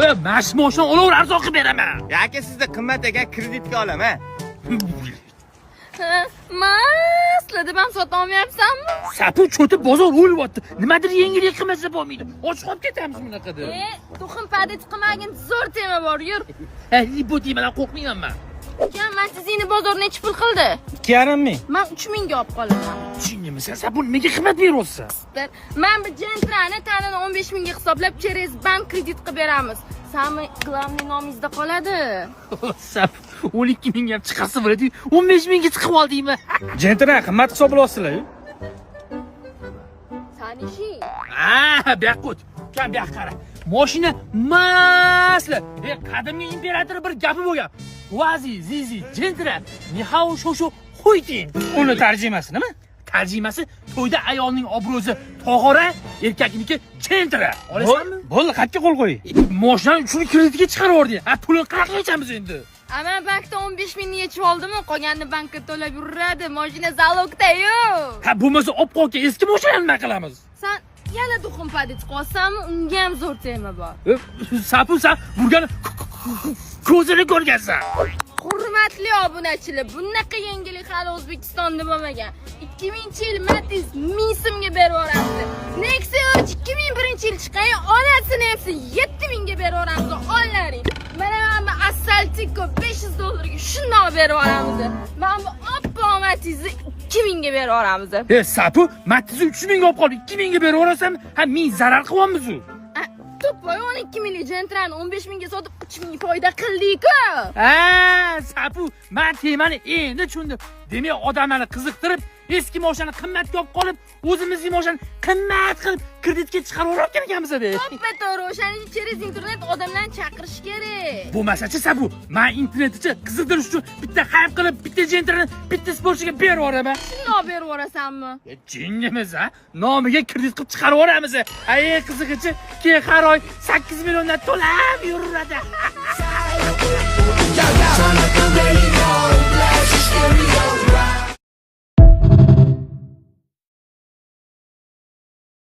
Mana shu moshinani olaver, arzon qilib beraman. Ya aka, sizda qimmat ekan, kreditga olaman. Ha, masla deb ham sota olmayapsanmi? Sapu cho'tib bozor o'lyapti. Nimadir yengillik qilmasa bo'lmaydi. Och qolib ketamiz bunaqada. E, tuxum подать qilmagin, zo'r тема bor, yur. Ha, bu deyman, qo'rqmayman man. Ukam, Matizingni bozor nechi pul qildi? 2,5 ming. Man 3000 ga olib qolaman. Jinnimisan sen, bu nimaga qimmat beryapsan? Man bu Gentrani tanini 15 mingga hisoblab, через bank kredit qilib beramiz. Самый главный nomingizda qoladi. Sap 12 mingga ham chiqasi bo'ladi, 15 mingga chiqib oldingmi? Gentra qimmat hisoblayapsizlar. Sani ishing. Ha, bu yoqqa o't. Ukam, bu yoqqa qara. Mashina masla. E, qadimgi imperator bir gapi bo'lgan. Vazi, zizi, Gentra, nihao shoshu huytin. Uni tarjimasi nima? Tarjimasi: to'yda ayolning obro'si tog'ora, erkakniki Gentra. Olasanmi? Bo'ldi, qayerga qo'l qo'y? Mashinani uchini kreditga chiqarib yubordi. Ha, pulini qanaqa yechamiz endi? A, man bankda 15 mingni yechib oldimi, qolganini bankka to'lab yuradi. Mashina залог da-yu. Ha, bo'lmasa olib qolgan eski mashinani nima qilamiz? San yana духом подать qilyapsanmi? Unga ham zo'r тема bor. E, Sapu, san burgani ko'zini ko'rgansan. Hurmatli obunachilar, bunaqa yangilik hali O'zbekistonda bo'lmagan. 2000-yil Matiz 1000 so'mga berib yuboramiz. Nexia 3 2001-yil chiqqan, onasini hepsi 7000 ga berib yuboramiz. Onlaring. Mana bu Assaltico 500 dollarga shundoq berib yuboramiz. Mana bu oppoq Matizni 2000 ga berib yuboramiz. E, Sapu, Matizni 3000 ga olib qolib, 2000 ga berib yuborasan, ha, 1000 zarar qilyapmiz u. Тупой, 12 minglik Gentrani 15 mingga sotib 3 ming foyda qildik-ku. Ha, Sapu, man тема ni endi tushundim. Demak, odamlarni qiziqtirib, eski mashinani qimmatga olib qolib, o'zimizning mashinani qimmat qilib kreditga chiqarib yuborayotgan ekanmiz de. To'ppa to'g'ri, o'shaning uchun через internet odamlarni chaqirish kerak. Bo'lmasachi, Sapu, man internetchi qiziqtirish uchun bitta хайп qilib, bitta Gentrani bitta sportchiga berib yuboraman. Shundoq berib yuborasanmi? E, jinnimiz ha, nomiga kredit qilib chiqarib yuboramiz. Ay, qizig'ichi, keyin har oy 8 milliondan to'lab yuraveradi. Turn up the radio.